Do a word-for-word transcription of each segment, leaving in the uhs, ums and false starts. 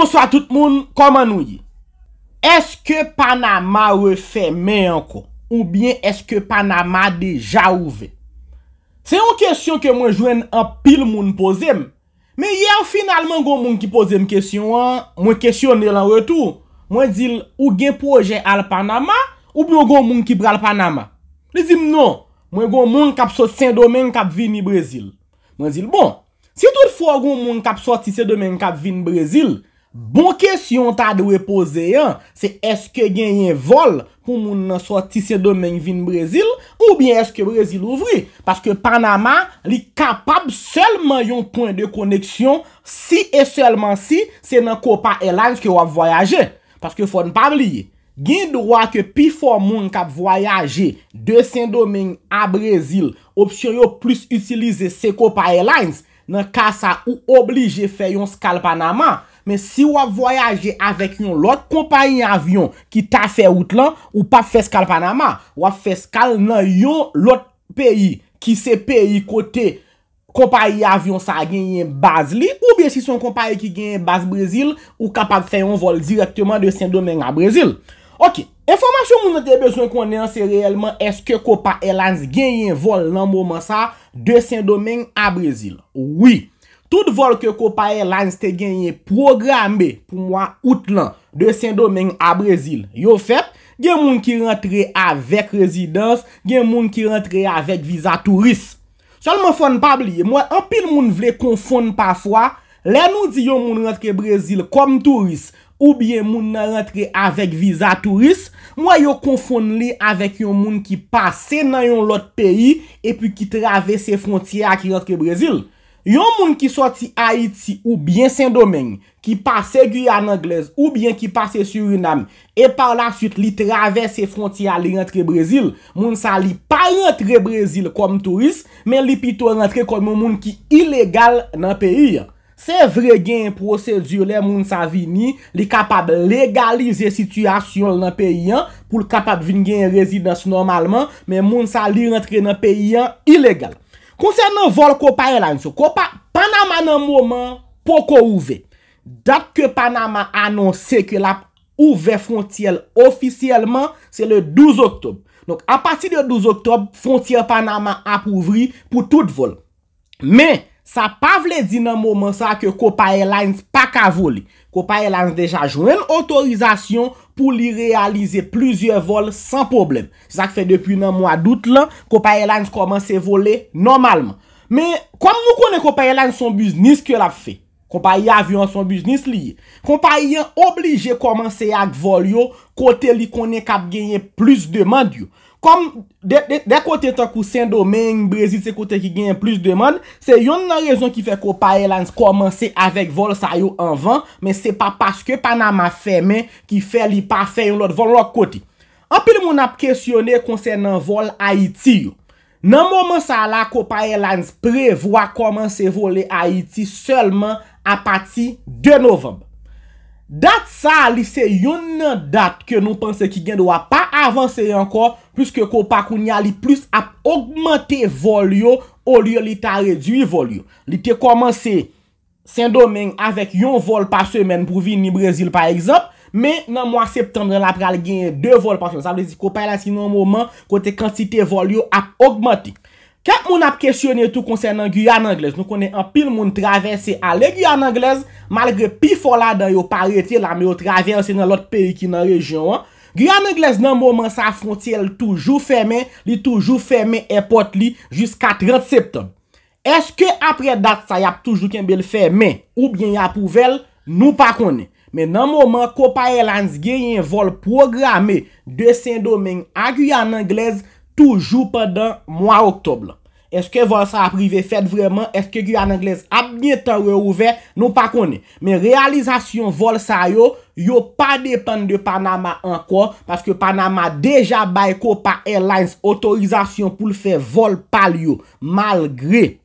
Bonswa tout moun, kòman nou ye? Èske Panama refèmen ankò? Oubyen èske Panama deja ouvè? Se yon kesyon ke mwen jwenn anpil moun poze m. Men yè, finalman, gon moun ki poze m kesyon an, mwen kesyone l an retou. Mwen di l, ou gen pwojè al Panama, oubyen ou gon moun ki pral Panama? Li di m, non, mwen gon moun k ap sot Sendomeng k ap vini Brezil. Mwen di l, bon, si toutfwa ou gon moun k ap sòti Sendomeng k ap vin Brezil, bon kesyon w ta dwe poze an, se èske genyen vòl pou moun nan sòti Sendomeng vin Brezil, oubyen èske Brezil ouvri? Paske Panama, li kapab sèlman yon pwen de koneksyon si e sèlman si se nan Copa Airlines ke w ap vwayaje. Paske fò n pa bliye, gen dwa ke pifò moun k ap vwayaje de Sendomeng a Brezil, opsyon yo plis itilize se Copa Airlines. Nan ka sa, ou oblije fè yon skal Panama. Men si w ap vwayaje avèk yon lòt konpayi avyon ki ta fè wout lan, ou p ap fè skal Panama. W ap fè skal nan yon lòt peyi, ki se peyi kote konpayi avyon sa a genyen baz li, oubyen si se yon konpayi ki genyen baz Brezil, ou kapab fè yon vòl dirèkteman de Sendomeng a Brezil. Oke, enfòmasyon moun nan te bezwen konnen an, se reyèlman èske Copa Airlines genyen vòl nan moman sa a de Sendomeng a Brezil. Wi, tout vòl ke Copa Airlines te genyen pwograme pou mwa out lan de Sendomeng a Brezil, yo fèt. Gen moun ki rantre avèk rezidans, gen moun ki rantre avèk viza touris. Sèlman fò n pa bliye, m wè anpil moun vle konfonn pafwa, lè nou di yon moun rantre Brezil kòm touris, oubyen moun nan rantre avèk viza touris, m wè yo konfonn li avèk yon moun ki pase nan yon lòt peyi epi ki travèse fwontyè a ki rantre Brezil. Yon moun ki sòti Ayiti oubyen Sendomeng, ki pase Giyàn Anglèz oubyen ki pase Sirinam, e pa la swit li travèse fwontyè a, li rantre Brezil, moun sa li pa rantre Brezil kòm touris, men li pito rantre kòm yon moun ki ilegal nan peyi an. Se vre, genyen pwosedi lè moun sa vini, li kapab legalize sitiyasyon l nan peyi an pou l kapab vin genyen rezidans nòmalman, men moun sa li rantre nan peyi an ilegal. Konsènan vòl Copa Airlines yo, Copa, Panama nan moman poko ouvè. Dat ke Panama anonse ke l ap ouvè fwontyè l ofisyèlman, se le douz oktòb. Donk, apati de douz oktòb, fwontyè Panama ap ouvri pou tout vòl. Men, sa pa vle di nan moman sa a ke Copa Airlines pa ka vole. Copa Airlines deja jwenn otorizasyon pou li reyalize plizyè vòl san pwoblèm. Se sa k fè depi nan mwa dout lan, Copa Airlines kòmanse vole nòmalman. Men, kòm nou konnen Copa Airlines se yon biznis ke l ap fè. Konpayi avyon an se yon biznis li ye. Konpayi an oblije kòmanse ak vòl yo kote li konnen k ap genyen plis demann yo. Kòm de, de, de kote tankou Sendomeng, Brezil, se kote ki genyen plis demann, se yonn nan rezon ki fè Copa Airlines kòmanse avèk vòl sa yo anvan, men se pa paske Panama fèmen ki fè li pa fè yon lòt vòl lòt kote. Anpil moun ap kesyone konsènan vòl Ayiti yo. Nan moman sa a la, Copa Airlines prevwa kòmanse vole Ayiti sèlman apati de novanm. Dat sa a, li se yonn nan dat ke nou panse ki gen dwa pa avanse ankò, piske Copa kounye a li plis ap ogmante vòl yo olye li ta redwi vòl yo. Li te kòmanse Sendomeng avèk yon vòl pa semèn pou vini Brezil, pa egzanp, men nan mwa septanm nan, l ap pral genyen de vòl pa semèn. Sa vle di Copa Airlines nan yon moman kote kantite vòl yo ap ogmante. Kèk moun ap kesyone tou konsènan Giyàn Anglèz. Nou konnen anpil moun travèse ale Giyàn Anglèz, malgre pifò ladan yo pa rete la, men yo travèse nan lòt peyi ki nan rejyon an. Giyàn Anglèz nan moman sa a, fwontyè l toujou fèmen, li toujou fèmen èpòt li jiska trant septanm. Èske apre dat sa, y ap toujou kenbe l fèmen oubyen y ap ouvè l? Nou pa konnen. Men nan moman, Copa Airlines genyen vòl pwograme de Sendomeng a Giyàn Anglèz toujou pandan mwa oktòb lan. Èske vòl sa ap rive fèt vrèman? Èske Giyàn Anglèz ap gentan reouvè? Nou pa konnen. Men reyalizasyon vòl sa yo, yo pa depann de Panama ankò, paske Panama deja bay Copa Airlines otorizasyon pou l fè vòl pa l yo, malgre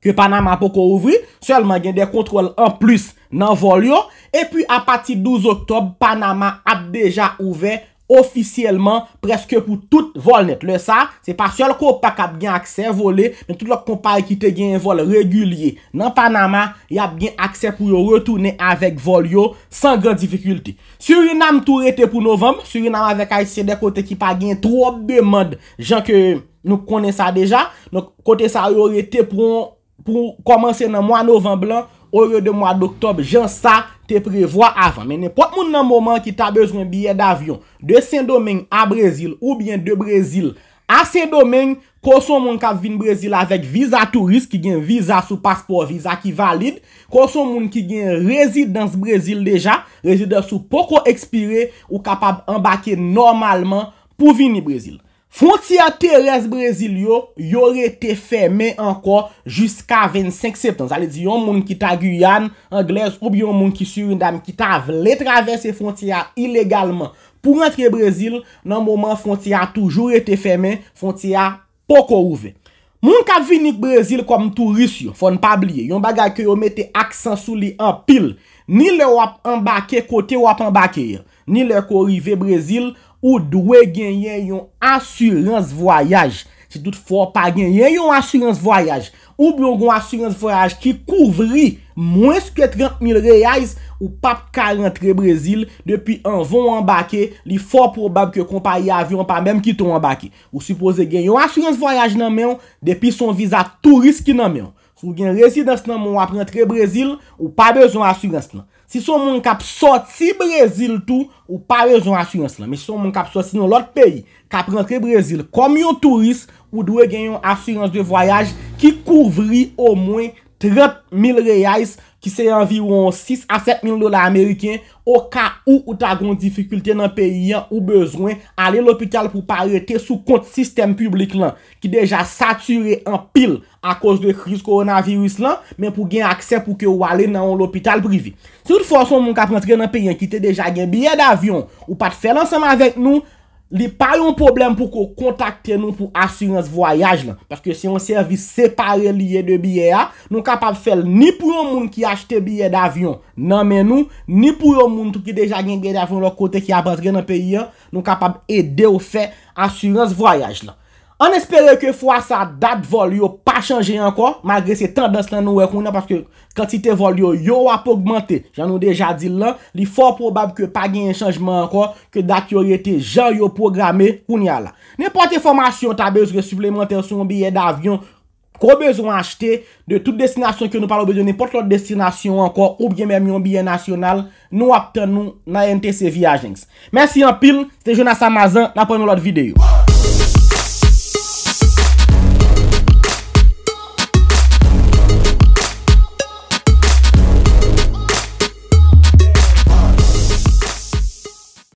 ke Panama poko ouvri, sèlman gen de kontwòl anplis nan vòl yo, epi apati douz oktòb, Panama ap deja ouvè ofisyèlman prèske pou tout vòl nèt. Lè sa, se pa sèl Copa k ap gen aksè vole, men tout lòt konpayi ki te genyen vòl regilye nan Panama, y ap gen aksè pou yo retounen avèk vòl yo san gran difikilte. Surinam tou rete pou novanm. Surinam avèk Ayiti se de kote ki pa gen twòp demann, jan ke nou konnen sa deja. Donk, kote sa yo rete pou, pou kòmanse nan mwa novanm lan, olye de mwa doktòb, jan sa te prevwa avan. Men nenpòt moun nan moman ki ta bezwen biyè davyon de Sendomeng a Brezil oubyen de Brezil a Sendomeng, ke w se yon moun k ap vin Brezil avèk viza touris, ki gen viza sou paspò, viza ki valid, ke w se yon moun ki gen rezidans Brezil deja, rezidans ou poko ekspire, ou kapab anbake nòmalman pou vini Brezil. Fwontyè terès Brezil yo, yo rete fèmen ankò jiska vennsenk septanm. Sa vle di, yon moun ki ta Giyàn Anglèz oubyen yon moun ki Surinam ki ta vle travèse fwontyè a ilegalman pou rantre Brezil, nan moman fwontyè a toujou rete fèmen, fwontyè a poko ouvè. Moun k ap vini Brezil kòm touris yo, fò n pa bliye, yon bagay ke yo mete aksan sou li anpil, ni lè w ap anbake kote w ap anbake a, ni lè ke w rive Brezil, ou dwe genyen yon asirans vwayaj. Si toutfwa w pa genyen yon asirans vwayaj, oubyen w gen yon asirans vwayaj ki kouvri mwens ke trant mil reais, ou p ap ka rantre Brezil depi anvan w anbake. Li fò pwobab ke konpayi avyon an pa menm kite w anbake. Ou sipoze gen yon asirans vwayaj nan men w, depi se yon viza touris ki nan men w. Si w gen rezidans nan men w, w ap rantre Brezil, ou pa bezwen asirans lan. Si se yon moun k ap sòti Brezil tou, ou pa bezwen asirans lan. Men si se yon moun k ap sòti nan lòt peyi, k ap rantre Brezil kòm yon touris, ou dwe gen yon asirans de vwayaj ki kouvri omwen trant mil reais, ki se anviwon sis a sèt mil dola ameriken, oka ou ou ta gen yon difikilte nan peyi an, ou bezwen ale lopital pou w pa rete sou kont sistèm piblik lan, ki deja satire anpil akoz de kriz kowonaviris lan, men pou gen aksè pou ke w ale nan yon lopital prive. Si toutfwa w se yon moun k ap rantre nan peyi an ki te deja gen biyè davyon, ou pa t fè l ansanm avèk nou, li pa yon pwoblèm pou ke w kontakte nou pou asirans vwayaj lan, paske se yon sèvis separe li ye de biyè a. Nou kapab fè l ni pou yon moun ki achte biyè davyon nan men nou, ni pou yon moun tou ki deja gen biyè davyon lòt kote ki ap antre nan peyi an, nou kapab ede w fè asirans vwayaj lan. Ann espere ke fwa sa dat vòl yo pa chanje ankò, malgre se tandans lan nou wè kounye a, paske kantite vòl yo, yo ap ogmante. Jan nou deja di l lan, li fò pwobab ke pa genyen chanjman ankò, ke dat yo rete jan yo pwograme kounye a la. Nenpòt enfòmasyon w ta bezwen siplemantè sou yon biyè davyon ke w bezwen achte, de tout destinasyon ke nou pale, oubyen de nenpòt lòt destinasyon ankò, oubyen menm yon biyè nasyonal, nou ap tann nou nan N T C Viagens. Mèsi anpil, se te Jonas Amazan, n ap wè nan lòt videyo.